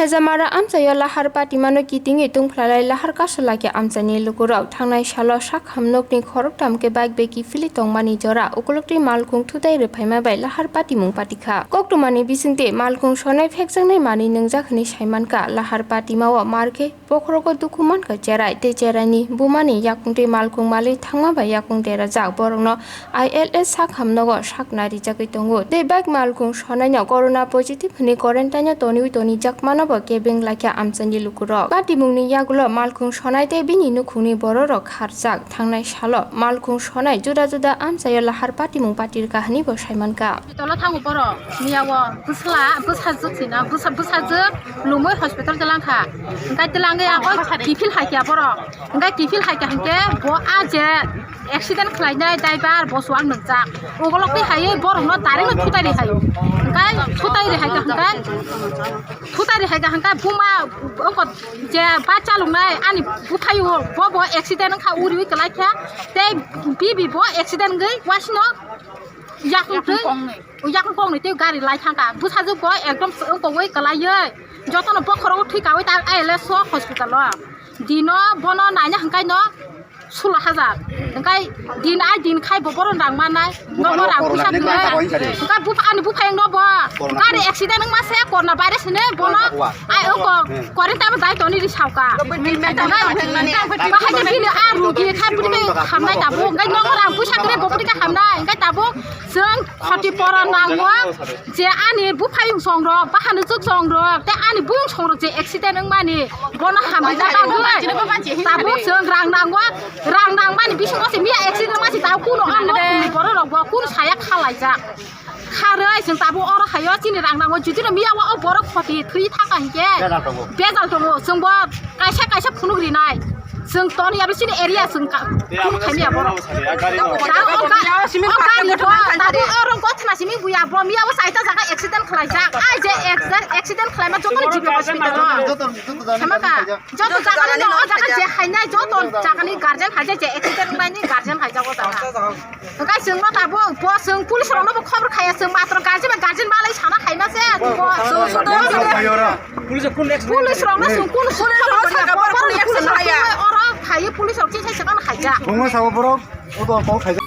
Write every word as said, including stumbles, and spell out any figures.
Jamara amchaio lahar patimano kitingwi tungphlaiwi lahar kasalakhe amchaini lukurok. Thangnai salo sakham nokni khoroktham khe bike bai kiphilwi tongmani jora ukoloktwi malkhung thutai rwphaima bai lahar patimung patikha. Koktwmani bisingtwi malkhung sonai phekjaknai manwi nwngjak hwnwi saimankha. Lahar patimao mar khe bokhorogo dukhu mankha cherai tei cheraini bumani yakungtwi malkhung malwi thangma bai yakung derajak borokno I L S sakham nogo sakna rijagwi tongo. Tei bike malkhung sonaino corona positive hwnwi quarantine-o toniwi tonijakmano bo kebeng laikha amchaini lukurok. Patimungni yagulo malkhung sonai tei bini nukhungni bororok kharjak. Thangnai salo malkhung sonai juda juda amchaio lahar patimung patirkha hwnwi bo saimankha. Hospital-o thango borok, miya o bwsla, bwsajwk sina, bwsa-, bwsajwk lumui hospital twlang kha. Hwnkhe twlangwi ang oi kiphil hai kha borok. Hwnkhe kiphil hai kha hwnkhe bo a je accident khlainai driver bo chuwak nwngjak. Ugolok twi hai borokno direct no thutai ri hai. Hwnkhe thutai ri hai kha hwnkhe, thutai ri hai kha hwnkhe buma ongko je bus chaloknai ani buphaio bo bo accident wngkha uriui kwlai kha. Tei bibi bo accident wngwi wasino yakung twi, yakung kongnwi tei gari lai thangkha. Bwsajwk bo ekdom wngkogwi kwlaiwi jotono bokhorogo thwi kawi ta I L S o hospital o. Dino bono naina hwnkhaino sulo hajar. Hwnkhe din ai din khai bo boron rang manai. Nogo rang puisa kwrwi. Hwnkhe bupha ani buphayungno bo gari accident wngma se corona virus hwnwi bono ai oko quarantine dai toni ri sauka. Bahai de bini a rugi khai bini hamnai tabuk. Hwnkhe nogo rang puisa kwrwi bo bini hamnai. Hwnkhe tabuk chwng khoti pora nango. Je ani buphayung songrok, bahanwk chwk songrok, tei ani buyung songrok je accident wngmani, bono hamjakna bagwi tabuk chwng rang nango, rang nangmani bisingo se miya accident wngma se tabuk kuno o nokhungni bororok bo kunu saya khalaijak. Kharwi chwng tabuk oro haio chini rang nango, judino miya o borok khoti thwi thangkha hinkhe bejal tongo, chwngbo kaisa kaisa phunuk rinai. Chwng toni abo chini area chwng ka-, phunuk khaimya borok. Tabuk o ga-, o gari bo tabuk oro gothna simi buya bo miya bo chaita jaga accident khlaijak. Ai je accident, accident khlaima joto ni G B hospital o. Hamaka, joto jaga ni no, o jaga je hainai joto jaga ni guardian haijak je accident wngnaini guardian haijak o jaga. Hwnkhe chwngno tabuk bo chwng police rokno bo khobor khaiya, chwng matro guardian bai guardian malai sana khaima se bo. Police rokno chwng kunu police rokno saka borok police rok oro phaiwi police rok chini sai sakano khaijak. Bungma sabo borok, o to kok khaijak.